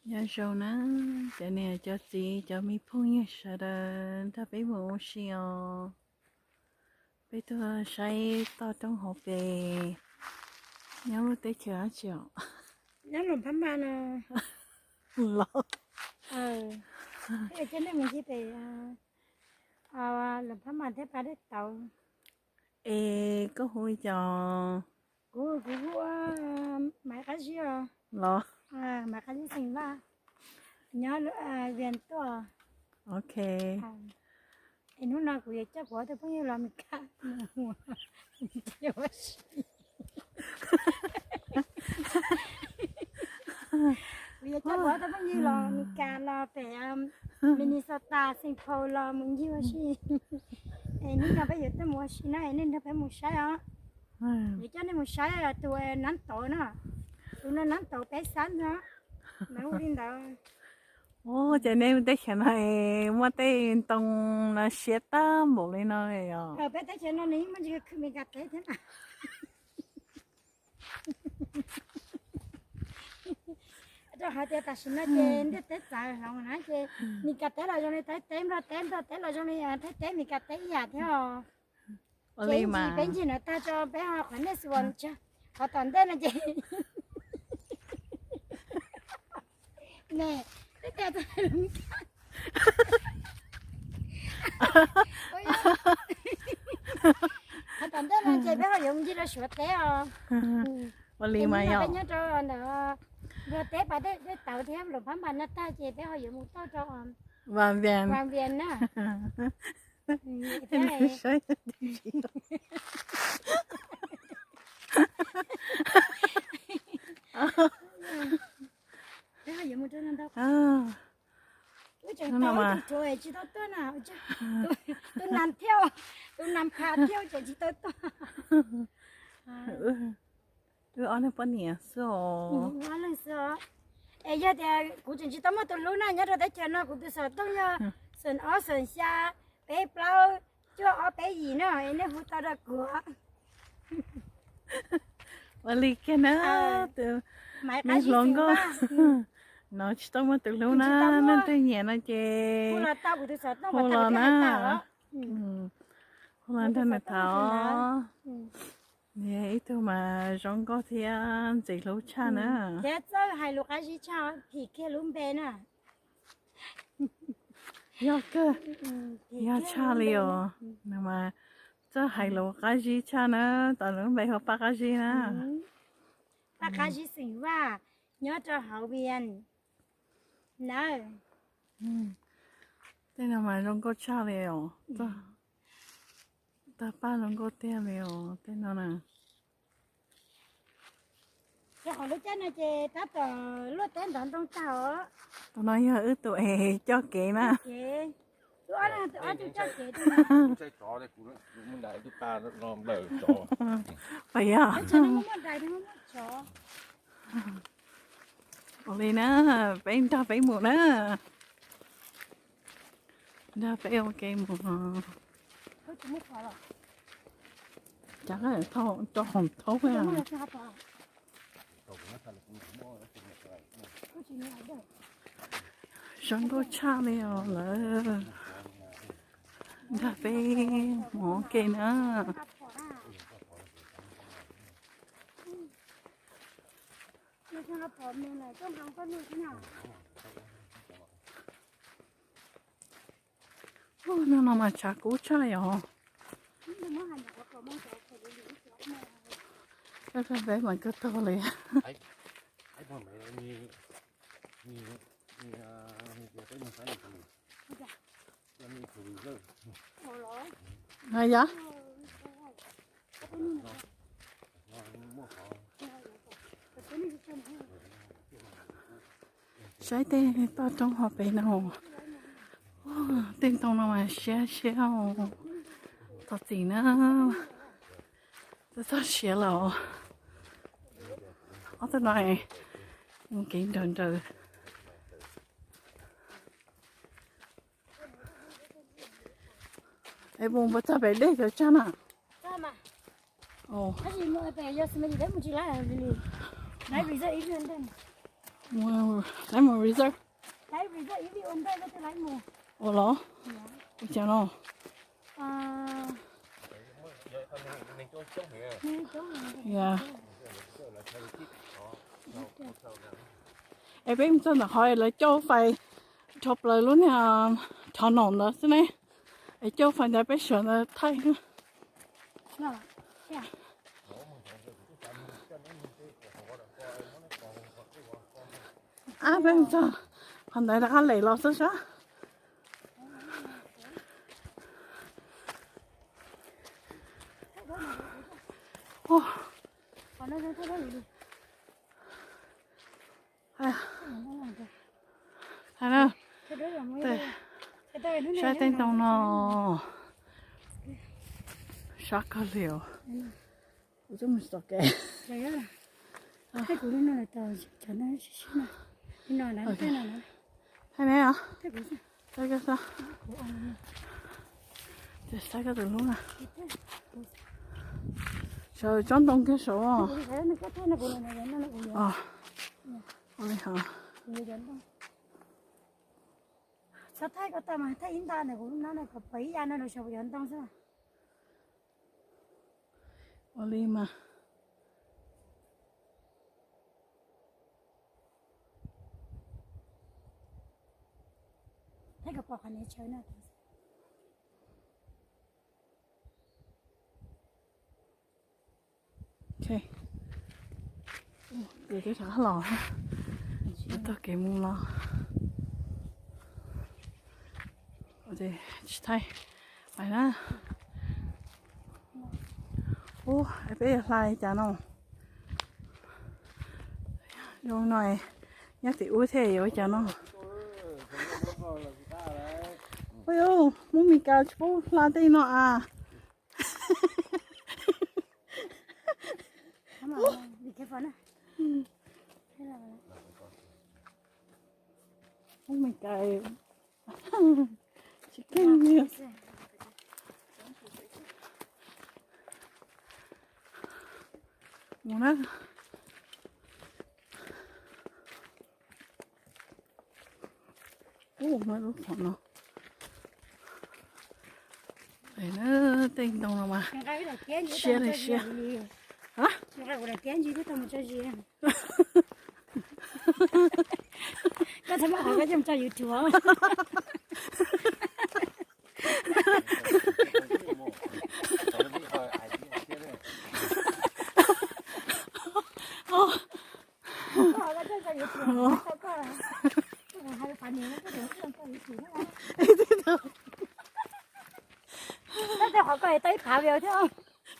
Nyob zoo na, cov niam cov txiv cov me phooj ywg sawv daws nrog peb mus ua si os. Peb tuaj saib toj roob hauv pes nyob lub teb chaws dab tsi os? Nyob Luam Phab Mas no. Los, coj nej mus ncig pem Luam Phab Mas thiab Pas Dej Tauv. Es koj hu li cas? Kuv, kuv hu Maiv Qab Zib os. Los, Maiv Qab Zib xeem Vaj, nyob Vias Tuaj. Ok. Es hnub no kuv yuav coj kuv ob tug phooj ywg los Mes Kas mus ua si. Kuv yuav coj kuv ob tug phooj ywg los Mes Kas, los pem Minnesota, Saint Paul los mus ncig ua si. Es hnub no peb yuav tuaj mus ua si na, es nej nrog peb mus saib os. Yuav coj nej mus saib tus Nab Tauv no, tus no Nab Tauv peb xab no, nws hu li ntawd. Ua cas nej teb chaws no es muaj tej ntoo no siab tag npaum li no os? Peb teb chaws no nws yeej muaj ntsis khwv Mes Kas teb thiab na. Rau hais tias tam sim no ces ntiaj teb txawv hloov na, ces Mes Kas teb los zoo li Thaib teb, Nplog teb, Nplog teb los zoo li Thaib teb, Mes Kas teb ib yam thiab os. Ces ncig peb ncig no tag tso peb ho qhov nej xus tsawg, qhov tom ntej no ces ne, peb tias txog qhov tom ntej no ces peb ho yuav ncig rau Suav teb os. Ua li mas yog peb nyob rau ntawm Nplog teb Pas Dej Tauv thiab Luam Phab Mas no tag ces peb ho yuav mus toj rau Vas Vias na. Tus nas thiab, tus nas pha thiab ces tsis tau tuaj. Wb ob leeg poj niam xwb os. Es yog tias kuv tseem tsis tau muaj tus hlub na, nyob rau teb chaws no kuv tus xov tooj yog xoom ob xoom xya peb plaub cuaj ob peb yim na, es nej hu tau rau kuv. Ua li kiag na, tus me hluas nkauj no tsis tau muaj tus hlub na, leej twg nyiam no ces hu los na, hu los nrog nws tham. Ib tug mas zoo nkauj thiab ntxim hlub tshaj na. Thiab txawj hais lus qab zib tshaj, phim kiag lub npe na. Yog kawg, yog tshaj li os. Nws mas txawj hais lus qab zib tshaj na, tos nws lub npe hu Paj Qab Zib na. Paj Qab Zib xeem Vaj, nyob rau hauv Vias nawb. Tej no mas zoo nkauj tshaj li os. Tag paj zoo nkauj tiag li os tej no na. Ces qhov lub caij no ces tab tom luaj teb ntov ntoo tag os. Tus no yog wb tus es coj kev na. Wb ob leeg tus ob tug coj kev. Pas yog. Ua li na, peb nrog peb mus na. Nrog peb ua ke mus. Cas thauj rau hauv thaub. Zoo nkauj tshaj li os lawm. Nrog peb mus ua ke na. Ub, no no mas tshav kub tshaj yom. Peb mas kawg tag li. Yog. Saib tej toj roob hauv pes no, tej ntoo no mas siab siab. Thov txim na, txog siav lawm. Ob tug no mus kev nrawm nrawm. Es mus puas txog pem dej cov tsag na? Tab sis mus pem yog xws li peb mus tsis laib li, laib vim yog ib pliag ntej. Mus, laiv mus reserve. Ua los? Ua cas no? Ya. Es peb mus txog ntawm qhov lawv coj fais dhau plaws lub niag rhov no ntawd xwb ne. Es coj fais ntawd peb sawv ntawd thaij. Ab, peb mus txog qhov ntawd rov qab lem los xwb sab. Saib teeb ntoo no, sab kawg li os. Kuv twb mus txog kev. Thaij ne os. Thaij koj xwb. Ces saib koj tus hlub na. Sawv tsob ntoo kiag saud. Ua li hov. Txhob thaij koj tag mas thaij ib nta ntawm kuv lub hnab no kom pom ib yav no los saum cov ntoo xwb. Ua li mas. Thaij kom pom qhov niam tsawv no. Kuv twb rov qab los, tau kev mus los. Tsis thaij, pais na. Ub, peb yuav hla li cas no? Zoo no, nyob tim ub thiaj yuav ua cas no. Ua, Hmoob Mes Kas tsis paub hla tej no as. Hmoob Mes Kas tsis keej li. Mus na. Ub, muaj lub qhov no. Tej ntoo no mas siab li siab. Koj txhob muab qhov koj coj mus tso YouTube. Tej qhov ko tau ib phav view thiab.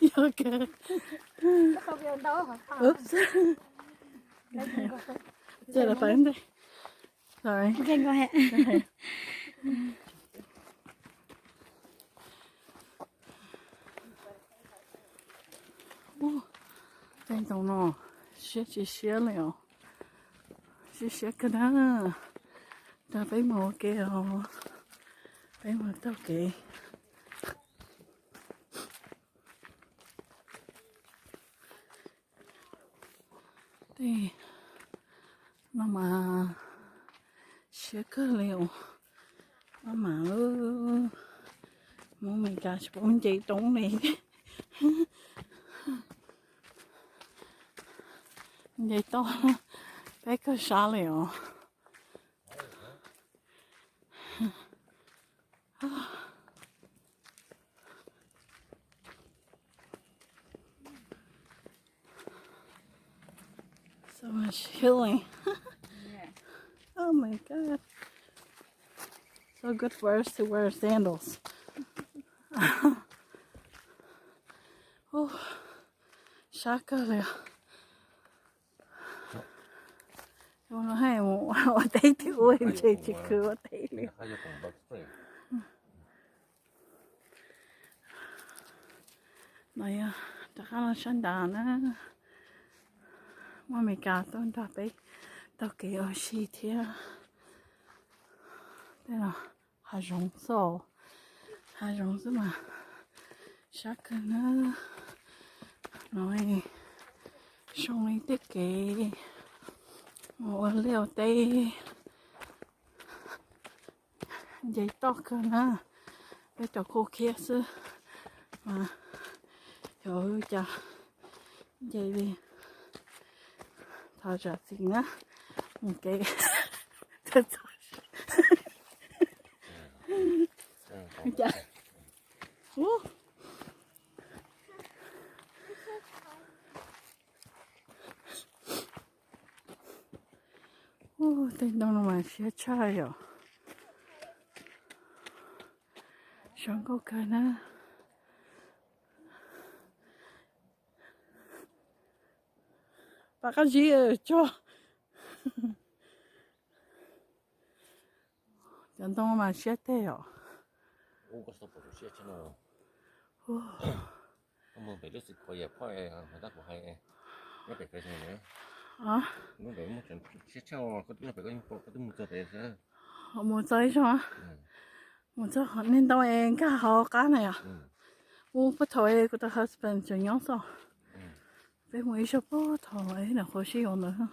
Yog kawg. Tau view ntau qhov ko. Cia lawv pais ntej. Sorry. Ub, tej ntoo no siab tsis siab li os. Siab siab kawg na. Nrog peb mus ua ke os. Peb mus taug kev. Tej no mas siab kawg li os. Maj mam, Hmoob Mes Kas tsis paub nce roob li. Nce toj peb kawg sab li os. So much healing. Oh my God. So good for us to wear sandals. Ub, sab kawg li. Ua no hais mus ua teb twg ua ntshe tsis khwv ua teb li. No yog rov qab los sab nrad na. Muaj Mes Kas tuaj nrog peb taug kev ua si thiab. Tej no hav zoov xwb, hav zoov xwb mas sab kawg na. No zoo li tej kev Mus ua liaj ua teb, nce toj kawg na, peb cov khub khiab xwb mas xyov cas nce li. Thov zam txim na, mus kev cas. Ub, tej ntoo no mas siab tshaj yom. Zoo nkauj kawg na. Pab qab zib tso. Cov ntoo mas siab teg os. Mus txog ib zaug, mus txog niag ntoo es nkag hauv qab na yom. Ub, puag thaum kuv tus husband tseem nyob xwb. Peb mus ib zaug puag thaum ib nyuam qhuav sib yuav ntawd.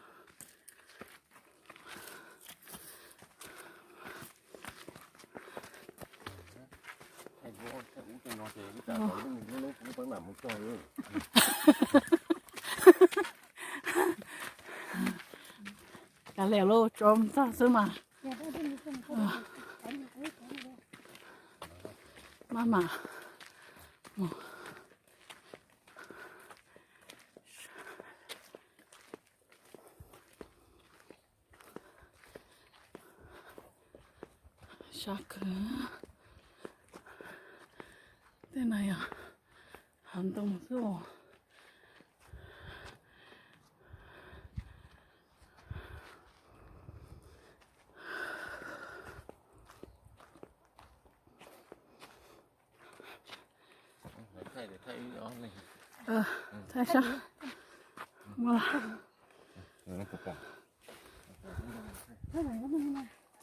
Kav liam lauj, tso mus txog xwb mas. Maj mam mus. Sab kawg. Tej no yog hav ntoo xwb os. Thaij sab.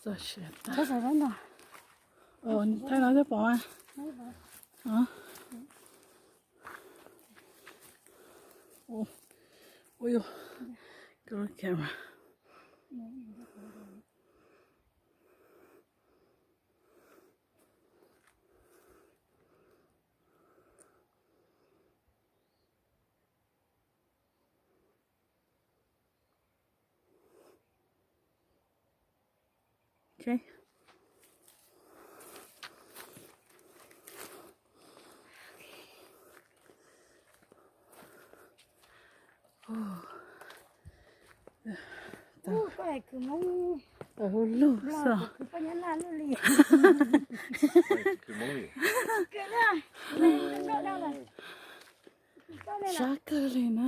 Txog siav tag. Thaij no thiaj pom. Ua yog, good camera. Lug xwb. Sab kawg li na.